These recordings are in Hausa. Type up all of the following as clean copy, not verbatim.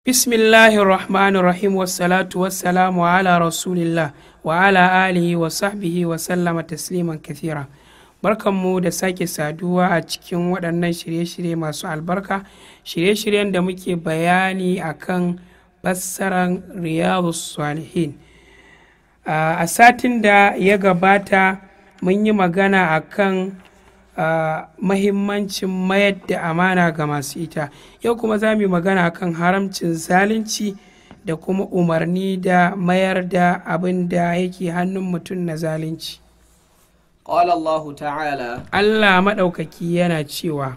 Bismillahir Rahmanir Rahim, wassalatu wassalamu ala Rasulillah wa ala alihi wa sahbihi wa sallama tasliman kathira. Barkanmu da sake saduwa a cikin waɗannan shirye-shirye masu albarka, shirye-shiryen da muke bayani akan fassarar Riyadus Salihin. A satin da ya gabata mun yi magana akan mahimmancin mayar da amana ga masu ita. Yau kuma za mu yi magana akan haramcin zalunci da kuma umarni da mayar da abin da yake hannun mutum na zalunci. قال الله تعالى: Allah maɗaukaki yana cewa: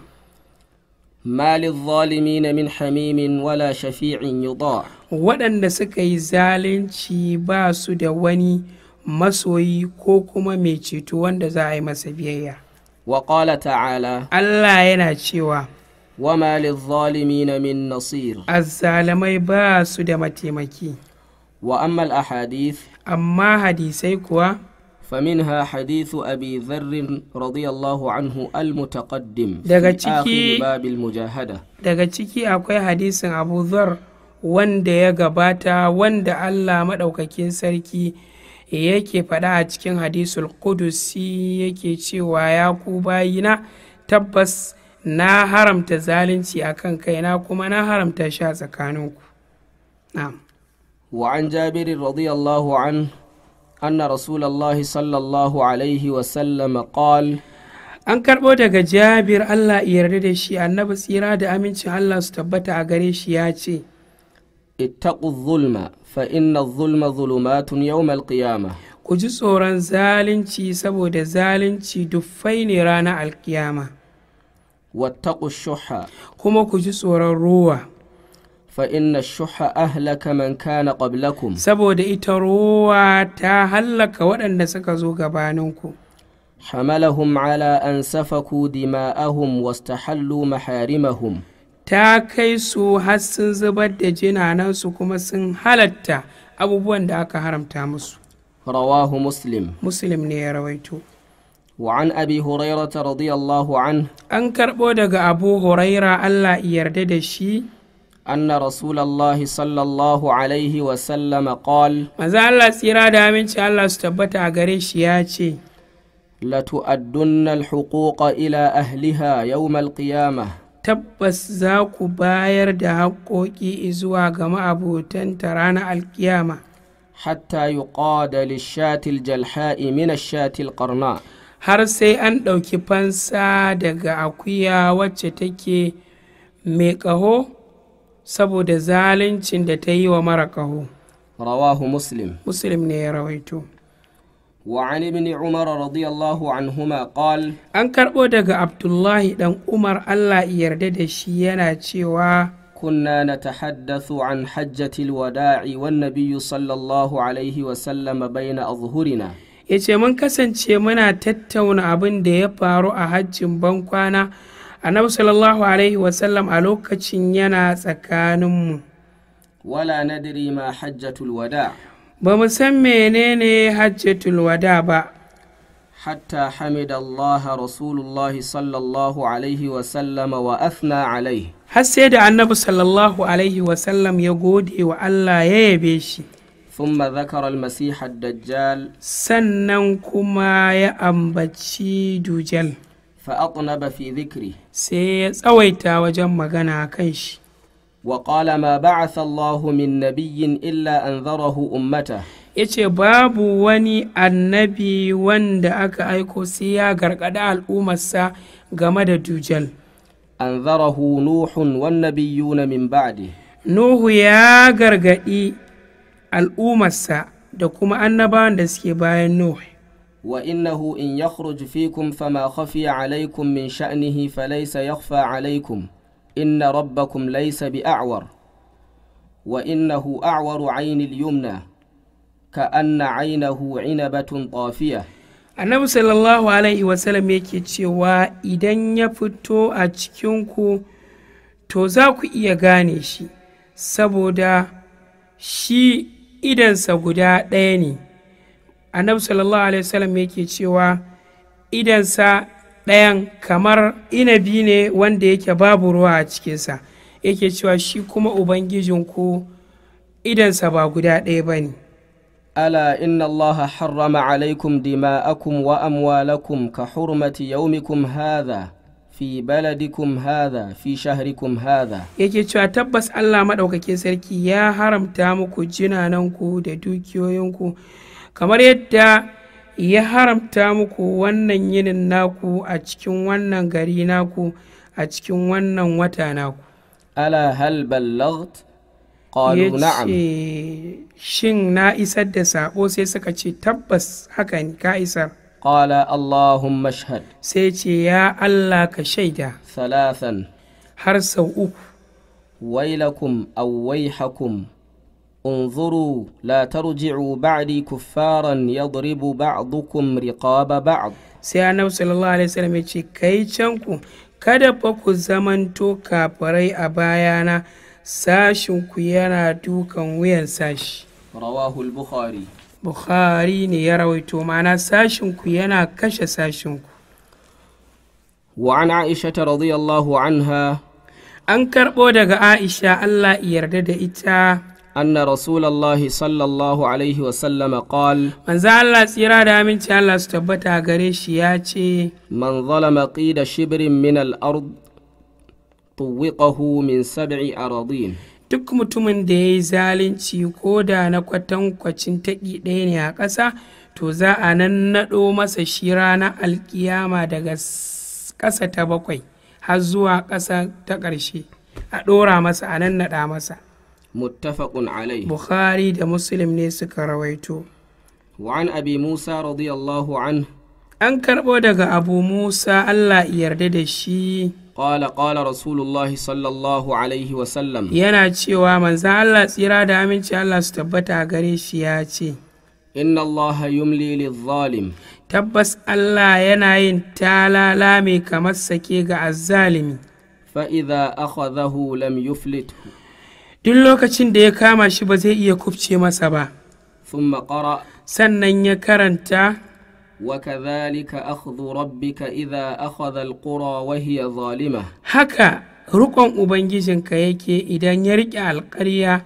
ما للظالمين من حميم ولا شفيع يطاع. Waɗanda suka yi zalunci ba su da wani masoyi ko kuma mai ceto wanda za a yi masa biyayya. وقال تعالى: Allah yana cewa: وما للظالمين من نصير. Azzalamai ba su da mataimaki. وأما الأحاديث، Amma hadisai kuwa، فمنها حديث أبي ذر رضي الله عنه المتقدم Daga في آخر باب المجاهدة. Daga ciki akwai hadisin Abu Dhar wanda ya gabata, wanda Allah maɗaukakin sarki yake faɗa a cikin hadisul qudusi, yake cewa: "Ya ku bayina, tabbas na haramta zalunci akan kaina kuma na haramta shi a tsakaninku." Na'am. وعن جابر رضي الله عنه أن رسول الله صلى الله عليه وسلم قال: An karɓo daga Jabir, Allah ya yarda da shi, Annabi tsira da amincin Allah su tabbata a gare shi ya ce: اتقوا الظلم، فإن الظلم ظلمات يوم القيامة. Ku ji tsoron zalunci, saboda zalunci duffai ne ranar alkiyama. واتقوا الشح، Kuma ku ji tsoron rowa، فإن الشح أهلك من كان قبلكم. Saboda ita rowa ta hallaka waɗanda suka zo gabaninku. حملهم على أن سفكوا دماءهم واستحلوا محارمهم. Ta kai su har sun zubar da jinanansu kuma sun halatta abubuwan da aka haramta musu. رواه مسلم. Muslim ne ya rawaito. وعن أبي هريرة رضي الله عنه An karɓo daga Abu Huraira, Allah ya yarda da shi، أن رسول الله صلى الله عليه وسلم قال: Manzo Allah tsira da aminci Allah su tabbata a gare shi ya ce: لتؤدن الحقوق إلى أهلها يوم القيامة. Tabbas za ku bayar da haƙƙoƙi zuwa ga ma'abotanta ranar alkiyama، حتى يقاد للشاة الجلحاء من الشاة القرناء. Har sai an ɗauki fansa daga akuya wacce take mai ƙaho saboda zaluncin da ta yi wa mara ƙaho. رواه مسلم. Muslim ne ya rawaito. وعن ابن عمر رضي الله عنهما قال: An karɓo daga Abdullahi ɗan Umar, Allah ya yarda da shi, yana cewa: كنا نتحدث عن حجة الوداع والنبي صلى الله عليه وسلم بين أظهرنا. Ya ce mun kasance muna tattauna abin da ya faru a hajjin bankwana, Annabi sallallahu alaihi wasallam a lokacin yana tsakaninmu. ولا ندري ما حجة الوداع. Ba mu san menene hajjatul wada ba. حتى حمد الله رسول الله صلى الله عليه وسلم وأثنى عليه. Har sai da Annabi sallallahu alaihi wasallam ya gode wa Allah ya yabe shi. ثم ذكر المسيح الدجال. Sannan kuma ya ambaci Dujal. فأطنب في ذكره. Sai ya tsawaita wajen magana kan shi. وقال: ما بعث الله من نبي إلا أنذره أمته. Ya ce babu wani annabi wanda aka aiko sai ya gargaɗi al'ummarsa game da Dujal. أنذره نوح والنبيون من بعده. Nuhu ya gargaɗi al'ummarsa da kuma annabawan da suke bayan Nuhu. وإنه إن يخرج فيكم فما خفي عليكم من شأنه فليس يخفى عليكم، إن ربكم ليس بأعور، وإنه أعور عين اليمنى، كأن عينه عنبة طافية. Annabi sallallahu alaihi wasallam yake cewa idan ya fito a cikinku, to za ku iya gane shi, saboda shi idansa guda ɗaya ne. Annabi sallallahu alaihi wasallam yake cewa idansa ɗayan kamar inabi ne wanda yake babu ruwa a cikinsa. Yake cewa shi kuma ubangijinku idansa ba guda ɗaya ba ne. ألا إن الله حرم عليكم دماءكم وأموالكم كحرمة يومكم هذا في بلدكم هذا في شهركم هذا. Yake cewa tabbas Allah maɗaukakin sarki ya haramta muku jinananku da dukiyoyinku kamar yadda ya haramta muku wannan yinin naku a cikin wannan gari naku a cikin wannan wata naku. ألا هل بلغت؟ Ya قالوا نعم. ce shin na isar da saƙo? Sai suka ce tabbas haka ne, ka isar. قال اللهم اشهد. Sai ce ya Allah ka shaida. ثلاثا. Har sau uku. ويلكم أو ويحكم انظروا لا ترجعوا بعدي كفارا يضرب بعضكم رقاب بعض. Sai annabi sallallahu alaihi wasallam ya ce kai can ku, kada fa ku zamanto kafirai a bayana, sashin ku yana dukan wuyan sashi. رواه البخاري. Bukhari ne ya rawaito, ma'ana sashin ku yana kashe sashin ku. وعن عائشة رضي الله عنها An karɓo daga Aisha, Allah ya yarda da ita, أن رسول الله صلى الله عليه وسلم قال: manzo Allah tsira da aminci Allah su tabbata a gare shi ya ce: من ظلم قيد شبر من الأرض طوقه من سبع أراضين. Duk mutumin da ya yi zalunci ko da na kwatankwacin taƙi ɗaya ne a ƙasa, to za a nannaɗo masa shi ranar alƙiyama daga ƙasa ta bakwai har zuwa ƙasa ta ƙarshe, a ɗora masa, a nannaɗa masa. متفق عليه. Bukhari da Muslim ne suka rawaito. وعن أبي موسى رضي الله عنه An karɓo daga Abu Musa, Allah ya yarda da shi, قال قال رسول الله صلى الله عليه وسلم: yana cewa manzan Allah tsira da aminci Allah su tabbata a gare shi ya ce: إن الله يملي للظالم Tabbas Allah yana yin talala mai kamar sake ga azzalimi, فإذا أخذه لم يفلته. Duk lokacin da ya kama shi ba zai iya kubce masa ba. ثم قرأ: Sannan ya karanta: وكذلك أخذ ربك إذا أخذ القرى وهي ظالمة. Haka rukon ubangijinka yake idan ya riƙe alƙarya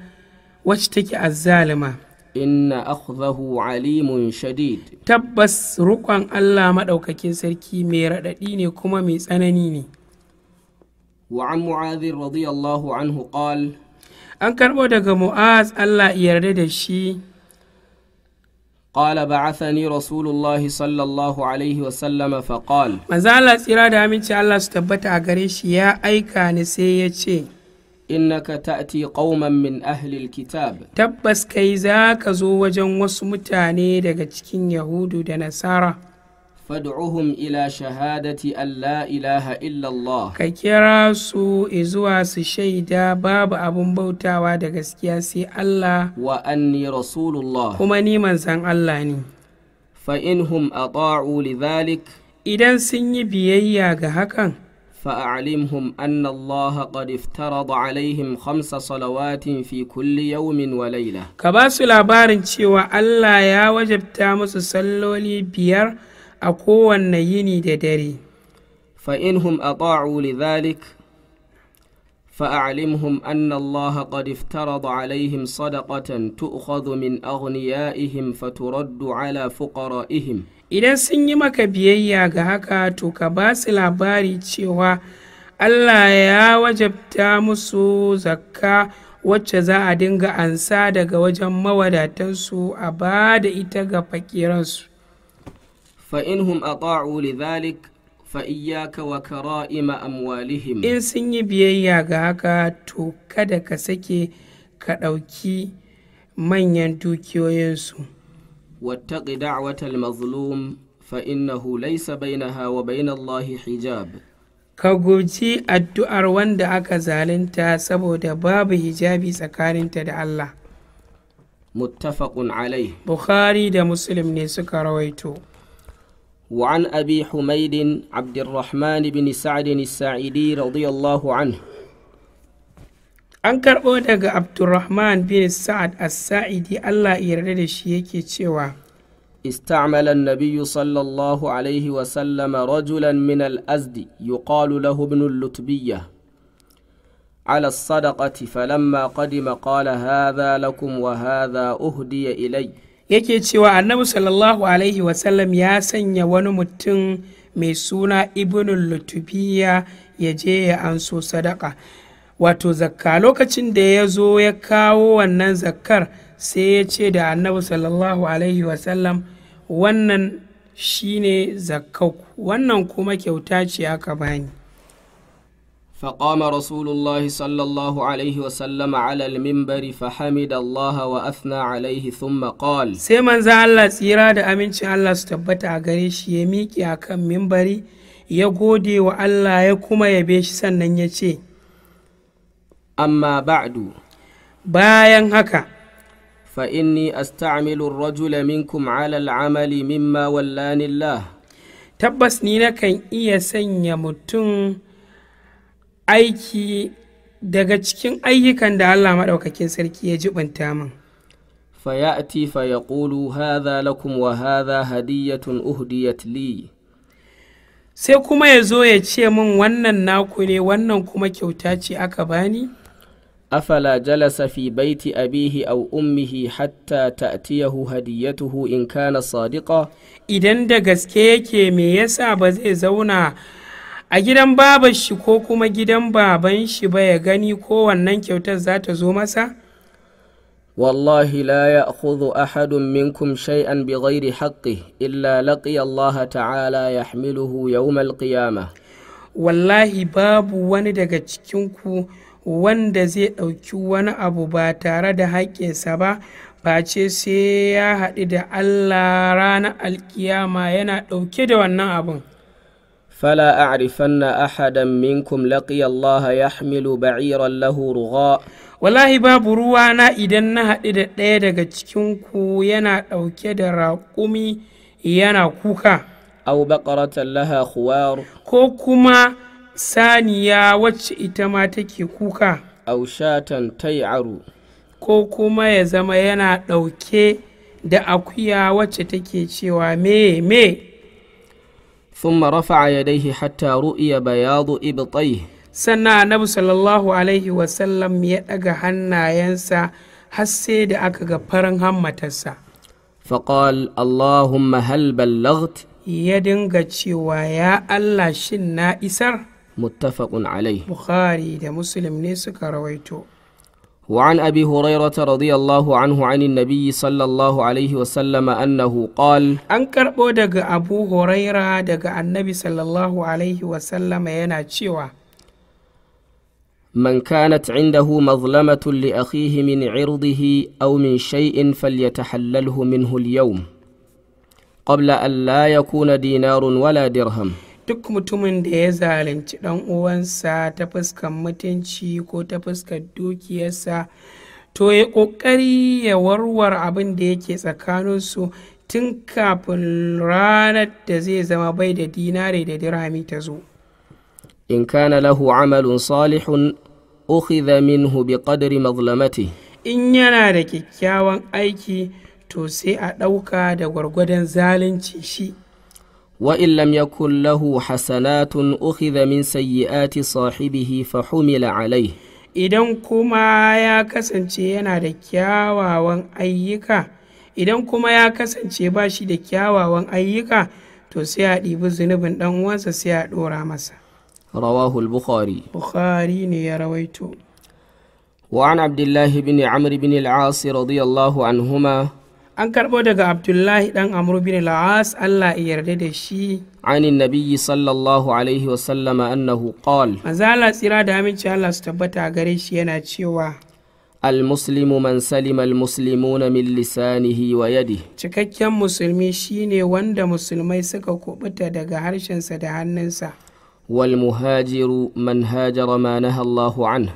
wacce take azzalima. إن أخذه عليم شديد. Tabbas rukon Allah maɗaukakin sarki mai raɗaɗi ne kuma mai tsanani ne. وعن معاذ رضي الله عنه قال: An karɓo daga Mu'az, Allah ya yarda da shi, قال بعثني رسول الله صلى الله عليه وسلم فقال: manzo Allah tsira da aminci Allah su tabbata a gare shi ya aika ni, sai ya ce: إنك تأتي قوما من أهل الكتاب. Tabbas kai za ka zo wajen wasu mutane daga cikin Yahudu da Nasara. فادعهم إلى شهادة أن لا إله إلا الله. Ka kira su zuwa su shaida babu abin bautawa da gaskiya sai Allah, وأني رسول الله. kuma ni manzan Allah ne. فإنهم أطاعوا لذلك Idan sun yi biyayya ga hakan, فأعلمهم أن الله قد افترض عليهم خمس صلوات في كل يوم وليلة. Ka ba su labarin cewa Allah ya wajabta musu salloli 5 a kowanne yini da dare. فإنهم أطاعوا لذلك فأعلمهم أن الله قد افترض عليهم صدقة تؤخذ من أغنيائهم فترد على فقرائهم. Idan sun yi maka biyayya ga haka, to ka ba su labari cewa Allah ya wajabta musu zakka wacce za a dinga ansa daga wajen mawadatansu a ba da ita ga fakiransu. فإنهم أطاعوا لذلك فإياك وكرائم أموالهم. In sun yi biyayya ga haka, to kada ka sake ka ɗauki manyan dukiyoyinsu. واتق دعوة المظلوم فإنه ليس بينها وبين الله حجاب. Ka guji addu'ar wanda aka zalunta saboda babu hijabi tsakaninta da Allah. متفق عليه. Bukhari da Muslim ne suka rawaito. وعن أبي حميد عبد الرحمن بن سعد الساعدي رضي الله عنه An karɓo daga Abdurrahman bin Sa'ad as-Sa'idi, Allah ya yarda da shi, yake cewa: استعمل النبي صلى الله عليه وسلم رجلا من الأزد يقال له ابن اللتبية على الصدقة، فلما قدم قال: هذا لكم وهذا أهدي إلي. Yake cewa Annabi sallallahu alaihi wasallam ya sanya wani mutum mai suna Ibnul Lutubiya ya je ya anso sadaka, wato zakka. Lokacin da ya zo ya kawo wannan zakkar, sai ya ce da Annabi sallallahu alaihi wasallam: "Wannan shine zakkauku, wannan kuma kyauta ce aka bani." فقام رسول الله صلى الله عليه وسلم على المنبر فحمد الله وأثنى عليه، ثم قال: Sai manzan Allah tsira da amincin Allah su tabbata a gare shi ya miƙe a kan mimbari, ya gode wa Allah ya kuma yabe shi, sannan ya ce: أما بعد، Bayan haka، فإني أستعمل الرجل منكم على العمل مما ولاني الله، tabbas ni nakan iya sanya mutum aiki daga cikin ayyukan da Allah maɗaukakin sarki ya jibinta min. فيأتي فيقول: هذا لكم وهذا هدية أهديت لي. Sai kuma ya zo ya ce min: "Wannan naku ne, wannan kuma kyauta ce aka bani." أفلا جلس في بيت أبيه أو أمه حتى تأتيه هديته إن كان صادقا؟ Idan da gaske yake, me yasa ba zai zauna a gidan babar shi ko kuma gidan baban shi ba, ya gani ko wannan kyautar za ta zo masa? والله لا يأخذ أحد منكم شيئا بغير حقه إلا لقي الله تعالى يحمله يوم القيامة. Wallahi babu wani daga cikinku wanda zai ɗauki wani abu ba tare da haƙƙinsa ba, face sai ya haɗu da Allah ranar alkiyama yana ɗauke da wannan abun. فلا أعرفن أحدا منكم لقي الله يحمل بعيرا له رغاء. Wallahi babu ruwana idan na haɗu da ɗaya daga cikinku yana ɗauke da raƙumi yana kuka, أو بقرة لها خوار، ko kuma saniya wacce ita ma take kuka، أو شاة تيعر، ko kuma ya zama yana ɗauke da akuya wacce take cewa me me. ثم رفع يديه حتى رؤي بياض إبطيه. Sannan Annabi sallallahu alaihi wasallam ya ɗaga hannayensa har sai da aka ga farin hammatarsa. فقال: اللهم هل بلغت؟ Ya dinga cewa: "Ya Allah, shin na isar?" متفق عليه. Bukhari da Muslim ne suka rawaito. وعن أبي هريرة رضي الله عنه عن النبي صلى الله عليه وسلم أنه قال: An karɓo daga Abu Huraira daga Annabi sallallahu alaihi wasallama yana cewa: من كانت عنده مظلمة لأخيه من عرضه أو من شيء فليتحلله منه اليوم قبل أن لا يكون دينار ولا درهم. Duk mutumin da ya zalunci ɗan uwansa ta fuskar mutunci ko ta fuskar dukiyarsa, to ya ƙoƙari ya warware abin da yake tsakaninsu tun kafin ranar da zai zama bai da dinare da dirhami ta zo. إن كان له عمل صالح أخذ منه بقدر مظلمته. In yana da kyakkyawan aiki, to sai a ɗauka da gwargwadon zalunci shi. وإن لم يكن له حسنات أخذ من سيئات صاحبه فحمل عليه. Idan kuma ya kasance yana da kyawawan ayyuka, idan kuma ya kasance ba shi da kyawawan ayyuka, to sai a ɗibi zunubin ɗan uwansa sai a ɗora masa. رواه البخاري. Bukhari ne ya rawaito. وعن عبد الله بن عمرو بن العاص رضي الله عنهما An karɓo daga Abdullahi ɗan Amr bin al-As, Allah ya yarda da shi، عن النبي صلى الله عليه وسلم أنه قال: Manzo Allah tsira da aminci Allah su tabbata a gare shi yana cewa: المسلم من سلم المسلمون من لسانه ويده. Cikakken musulmi shine wanda musulmai suka kubuta daga harshensa da hannunsa. والمهاجر من هاجر ما نهى الله عنه.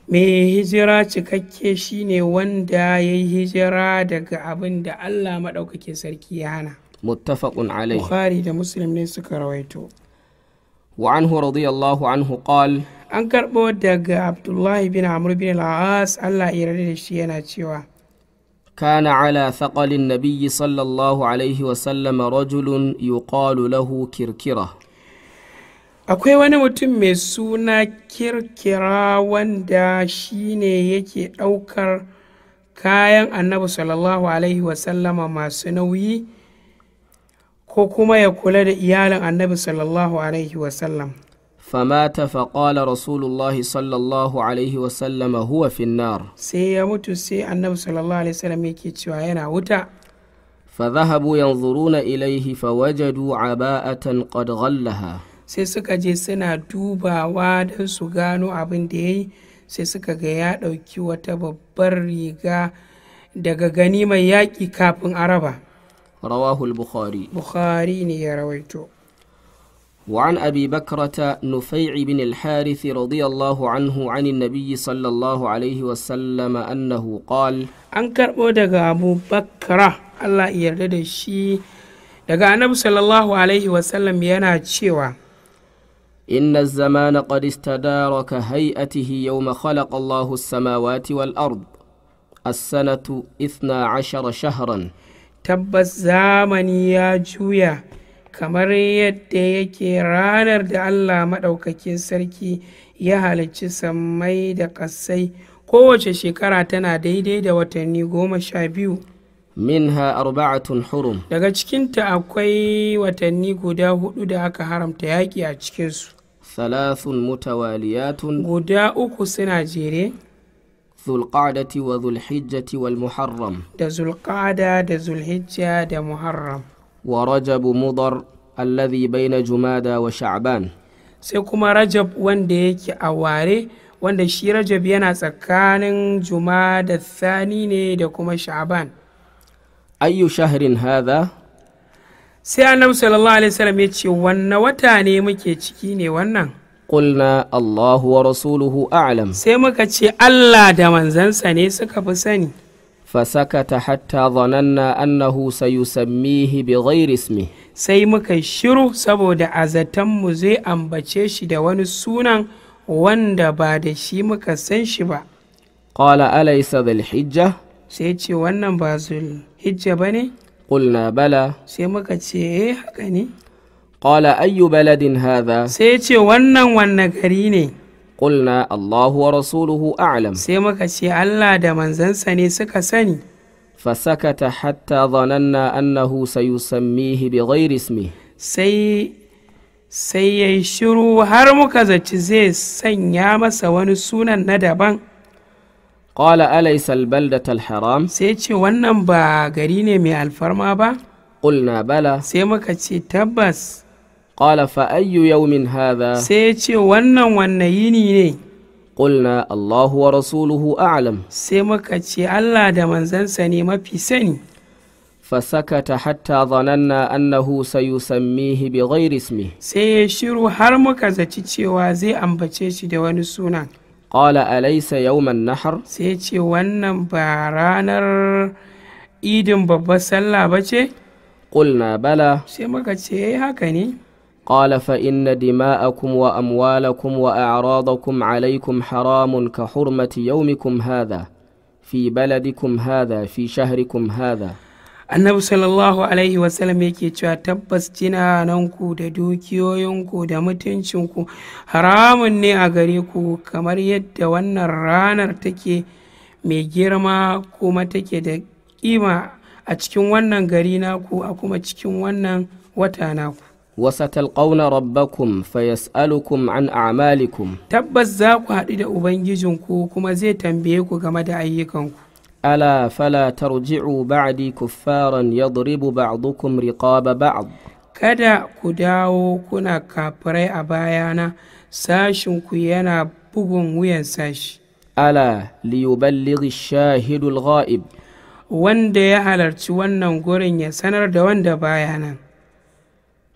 Mai hijira cikakke shine wanda ya yi hijira daga abin da Allah maɗaukakin sarki ya hana. متفق عليه. Bukhari da Muslim ne suka rawaito. وعنه رضي الله عنه قال: An karɓo daga Abdullahi bin Amr bin al-As, Allah ya yarda da shi, yana cewa: كان على ثقل النبي صلى الله عليه وسلم رجل يقال له كركرة. Akwai wani mutum mai suna Kirkira wanda shi ne yake ɗaukar kayan Annabi sallallahu alaihi wasallama masu nauyi ko kuma ya kula da iyalin Annabi sallallahu alaihi wasallam. فمات، فقال رسول الله صلى الله عليه وسلم: هو في النار. Sai ya mutu, sai Annabi sallallahu alaihi wasallam yake cewa yana wuta. فذهبوا ينظرون إليه فوجدوا عباءة قد غلها. Sai suka je suna dubawa don su gano abin da ya yi, sai suka ga ya ɗauki wata babbar riga daga gani mai yaƙi kafin araba. رواه البخاري. Bukhari ne ya rawaito. وعن أبي بكرة نفيع بن الحارث رضي الله عنه عن النبي صلى الله عليه وسلم أنه قال: An karɓo daga Abu Bakra, Allah ya yarda da shi, daga Annabi sallallahu alaihi wasallam yana cewa: إن الزمان قد استدار كهيئته يوم خلق الله السماوات والأرض، السنة 12 شهرا. Tabbas zamani ya juya kamar yadda yake ranar da Allah maɗaukakin sarki ya halicci sammai da ƙasai, kowace shekara tana daidai da watanni 12. منها 4 حرم. Daga cikinta akwai watanni guda hudu da aka haramta yaƙi a cikinsu. ثلاث متواليات. Guda uku suna jere. ذو القعدة وذو الحجة والمحرم. Da Zulƙada da Zulhijja da Muharram. ورجب مضر الذي بين جمادى وشعبان. Sai kuma Rajab wanda yake a ware, wanda shi Rajab yana tsakanin Jumada Thani ne da kuma Sha'ban. أي شهر هذا؟ Sai Annabi sallallahu alaihi wasallam ya ce, wanne wata ne muke ciki ne wannan? قلنا: الله ورسوله أعلم. Sai muka ce, Allah da manzansa ne suka fi sani. فسكت حتى ظننا أنه سيسميه بغير اسمه. Sai muka yi shiru saboda a zatonmu zai ambace shi da wani sunan wanda ba da shi muka san shi ba. قال: أليس ذي الحجة؟ Sai ce, wannan ba Zulhijja ba ne? قلنا: بلى. Sai muka ce, eh, haka ne. قال: أي بلد هذا؟ Sai ce, wannan wanne gari ne? قلنا: الله ورسوله أعلم. Sai muka ce, Allah da manzansa ne suka sani. فسكت حتى ظننا أنه سيسميه بغير اسمه. Sai ya yi shiru har muka zaci zai sanya masa wani sunan na daban. قال: أليس البلدة الحرام؟ Sai ce, wannan ba gari ne mai alfarma ba? قلنا: بلى. Sai muka ce, tabbas. قال: فأي يوم هذا؟ Sai ya ce, wannan wanne yini ne? قلنا: الله ورسوله أعلم. Sai muka ce, Allah da manzansa ne mafi sani. فسكت حتى ظننا أنه سيسميه بغير اسمه. Sai ya shiru har muka zaci cewa zai ambace shi da wani sunan. قال: أليس يوم النحر؟ Sai ya ce, wannan ba ranar idin babbar sallah ba ce? قلنا: بلى. Sai muka ce, eh, haka ne. قال: فإن دماءكم وأموالكم وأعراضكم عليكم حرام كحرمة يومكم هذا في بلدكم هذا في شهركم هذا. Annabi sallallahu alaihi wasallam yake cewa, tabbas jinananku da dukiyoyinku da mutuncinku haramun ne a gare ku kamar yadda wannan ranar take mai girma kuma take da kima a cikin wannan gari naku a kuma cikin wannan wata naku. وستلقون ربكم فيسألكم عن أعمالكم. Tabbas za ku haɗu da Ubangijinku kuma zai tambaye ku game da ayyukanku. ألا فلا ترجعوا بعدي كفارا يضرب بعضكم رقاب بعض. Kada ku dawo kuna kafirai a bayana, sashinku yana bugun wuyan sashi. ألا ليبلغ الشاهد الغائب. Wanda ya halarci wannan gurin ya sanar da wanda baya nan.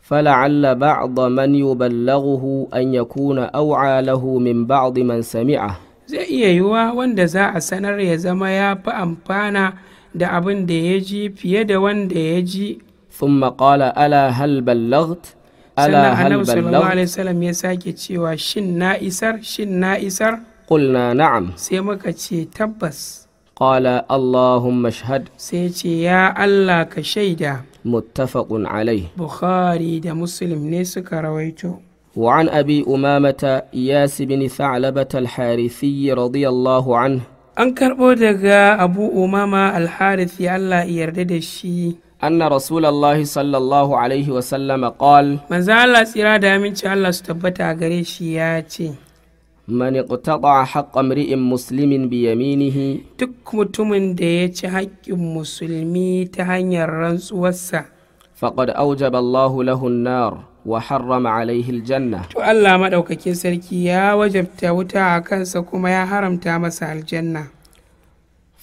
فلعل بعض من يبلغه أن يكون أوعى له من بعض من سمعه. Zai iya yiwuwa wanda za a sanar ya zama ya fi amfana da abin da ya ji fiye da wanda ya ji. ثم قال: ألا هل بلغت؟ ألا Sannan هل Annabi sallallahu بلغت؟ alaihi wasallam ya sake cewa, shin na isar? Shin na isar? قلنا: نعم. Sai muka ce, tabbas. قال: اللهم اشهد. Sai ya ce, ya Allah, ka shaida. متفق عليه. Bukhari da Muslim ne suka rawaito. وعن أبي أمامة إياس بن ثعلبة الحارثي رضي الله عنه An karɓo daga Abu Umama Alharithi, Allah ya yarda da shi. أن رسول الله صلى الله عليه وسلم قال: Manzo Allah tsira da aminci Allah su tabbata a gare shi ya ce: من اقتطع حق امرئ مسلم بيمينه Duk mutumin da ya ci haƙƙin musulmi ta hanyar rantsuwarsa, فقد أوجب الله له النار وحرم عليه الجنة. to Allah maɗaukakin sarki ya wajabta wuta a kansa kuma ya haramta masa aljanna.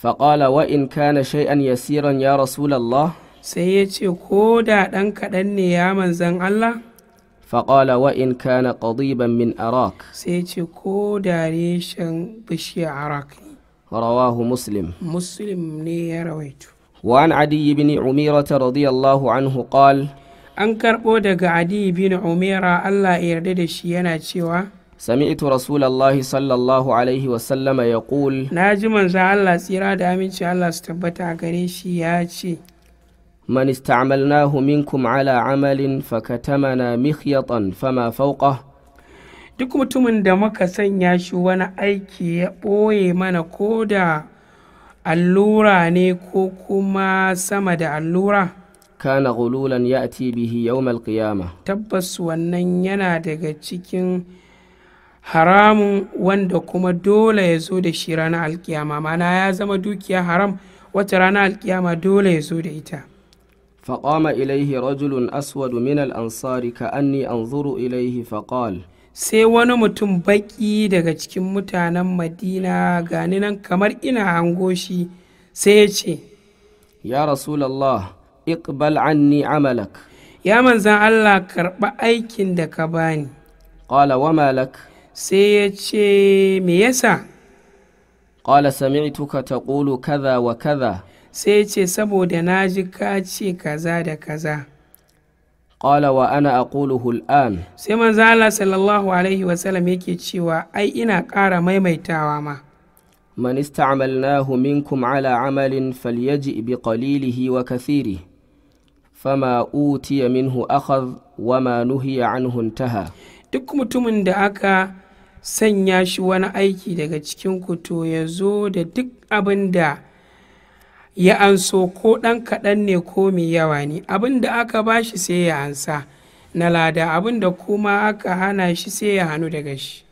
فقال: وإن كان شيئا يسيرا يا رسول الله؟ Sai ya ce, ko da ɗan kaɗan ne ya manzan Allah? فقال: وإن كان قضيبا من أراك. Sai ya ce, ko da reshen bishiyar arak ne. رواه مسلم. Muslim ne ya rawaito. وعن عدي بن عميرة رضي الله عنه قال: An karɓo daga Adi bin Umera, Allah ya yarda da shi, yana cewa: سمعت رسول الله صلى الله عليه وسلم يقول: Na ji manzan Allah tsira da aminci Allah su tabbata a gare shi ya ce: من استعملناه منكم على عمل فكتمنا مخيطا فما فوقه Duk mutumin da muka sanya shi wani aiki ya ɓoye mana ko da allura ne ko kuma sama da allura, كان غلولا يأتي به يوم القيامة. Tabbas wannan yana daga cikin haramun wanda kuma dole ya zo da shi ranar alkiyama, mana ya zama dukiya haram wata ranar alkiyama dole ya zo da ita. فقام إليه رجل أسود من الأنصار كأني أنظر إليه فقال: Sai wani mutum baƙi daga cikin mutanen Madina, gani nan kamar ina hango shi, sai ya ce: يا رسول الله، اقبل عني عملك. Ya manzan Allah, karɓa aikin da ka bani. قال: وما لك؟ Sai ya ce, me yasa? قال: سمعتك تقول كذا وكذا. Sai ya ce, saboda na ji ka ce kaza da kaza. قال: وأنا أقوله الآن. Sai manzan Allah sallallahu alaihi wasallam yake cewa, ai ina ƙara maimaitawa ma. من استعملناه منكم على عمل فليجئ بقليله وكثيره، فما أوتي منه أخذ وما نهي عنه انتهى. Duk mutumin da aka sanya shi wani aiki daga cikin ku, to ya zo da duk abin da ya anso, ko ɗan kaɗan ne ko mai yawa ne. Abin da aka ba shi sai ya ansa na lada, abin da kuma aka hana shi sai ya hannu daga shi.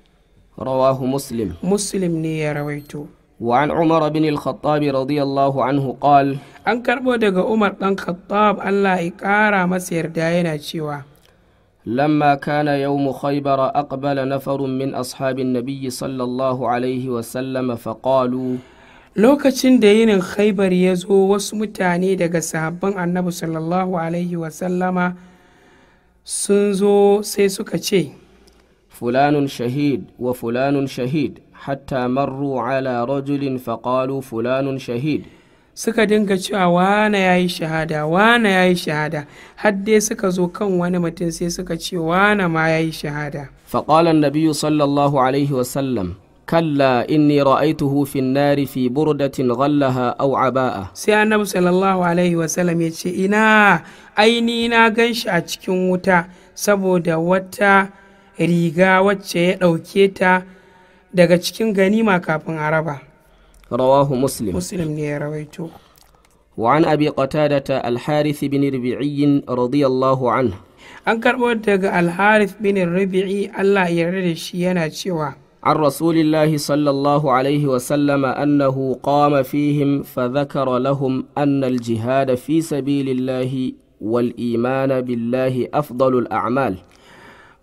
رواه مسلم. Muslim ne ya rawaito. وعن عمر بن الخطاب رضي الله عنه قال: An karɓo daga Umar ɗan Khattab, Allah ya ƙara masa yarda, yana cewa: لما كان يوم خيبر أقبل نفر من أصحاب النبي صلى الله عليه وسلم فقالوا: Lokacin da yinin Khaibar ya zo, wasu mutane daga sahabban Annabi sallallahu alaihi wasallama sun zo, sai suka ce: فلان شهيد وفلان شهيد، حتى مروا على رجل فقالوا: فلان شهيد. Suka dinga cewa, wane ya yi shahada, wane ya yi shahada, har dai suka zo kan wani mutum sai suka ce, wane ma ya yi shahada. فقال النبي صلى الله عليه وسلم: كلا، إني رأيته في النار في بردة غلها أو عباءة. Sai Annabi sallallahu alaihi wasallam ya ce, ina aini na gan shi a cikin wuta saboda wata riga wacce ya ɗauke ta daga cikin ganima kafin a raba. رواه مسلم. Muslim ne ya rawaito. وعن أبي قتادة الحارث بن ربيعي رضي الله عنه An karɓo daga Alharith bin Rabi'i, Allah ya yarda da shi, yana cewa: عن رسول الله صلى الله عليه وسلم أنه قام فيهم فذكر لهم أن الجهاد في سبيل الله والإيمان بالله أفضل الأعمال.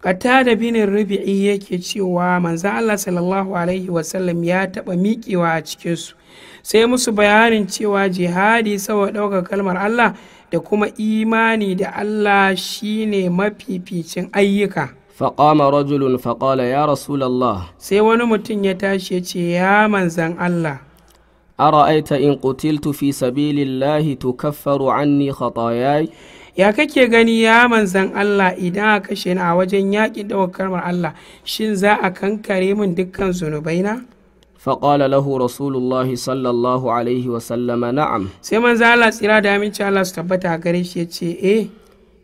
Qatada bin Rabi'i yake cewa manzon Allah sallallahu alaihi wasallam ya taɓa miƙewa a cikinsu, sai musu bayanin cewa jihadi saboda ɗaukar kalmar Allah da kuma imani da Allah shine mafificin ayyuka. فقام رجل فقال: يا رسول الله، Sai wani mutum ya tashi ya ce, ya manzan Allah، أرأيت إن قتلت في سبيل الله تكفر عني خطاياي؟ Ya kake gani ya manzan Allah, idan aka kashe ni a wajen yaƙin ɗaukar kalmar Allah, shin za a kankare min dukkan zunubaina? فقال له رسول الله صلى الله عليه وسلم: نعم. Sai manzan Allah tsira da aminci Allah su tabbata a gare shi ya ce, eh.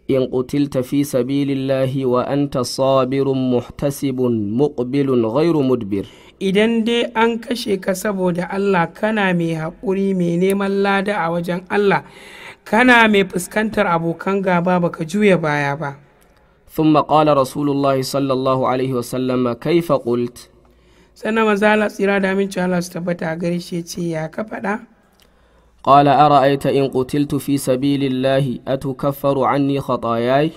إن قتلت في سبيل الله وأنت صابر محتسب مقبل غير مدبر. Idan dai an kashe ka saboda Allah, kana mai haƙuri, mai neman lada a wajen Allah, kana mai fuskantar abokan gaba, baka juya baya ba. ثم قال رسول الله صلى الله عليه وسلم: كيف قلت؟ Sannan manzo Allah tsira da aminci Allah su tabbata a gare shi ya ce: ya ka faɗa? قال: أرأيت إن قتلت في سبيل الله أتكفر عني خطاياي؟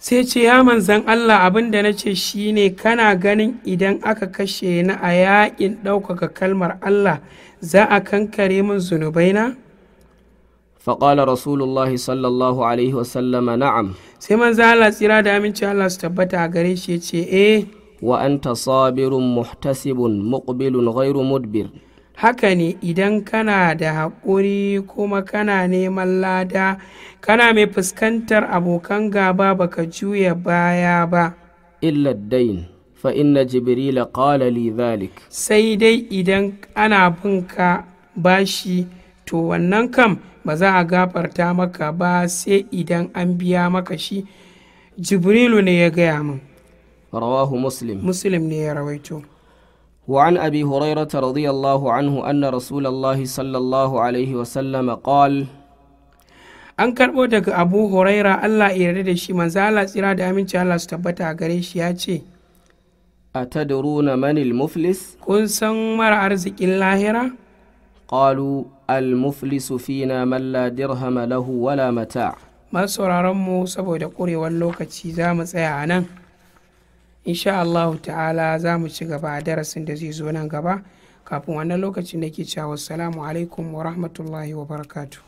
Sai ce: ya manzan Allah, abin da na ce shine, kana ganin idan aka kashe ni a yaƙin ɗaukaka kalmar Allah, za a kankare min zunubaina? فقال رسول الله صلى الله عليه وسلم: نعم. Sai manzan Allah tsira da aminci Allah su tabbata a gare shi ya ce: eh. وأنت صابر محتسب مقبل غير مدبر. Haka ne, idan kana da haƙuri kuma kana neman lada, kana mai fuskantar abokan gaba, baka juya baya ba. إلا الدين، فإن جبريل قال لي ذلك. Sai dai idan ana bin ka bashi, to wannan kam ba za a gafarta maka ba sai idan an biya maka shi. Jibrilu ne ya gaya min. رواه مسلم. Muslim ne ya rawaito. وعن أبي هريرة رضي الله عنه أن رسول الله صلى الله عليه وسلم قال: An karɓo daga Abu Huraira, Allah ya yarda da shi, manzo Allah tsira da aminci Allah su tabbata a gare shi ya ce: أتدرون من المفلس؟ Kun san mara arzikin lahira? قالوا: المفلس فينا من لا درهم له ولا متاع. Masu sauraron mu, saboda ƙurewar lokaci za mu tsaya a nan. Insha Allahu ta'ala za mu ci gaba a darasin da zai zo nan gaba. Kafin wannan lokacin da ke cewa, wassalamu alaikum wa rahmatullahi wa barakatuh.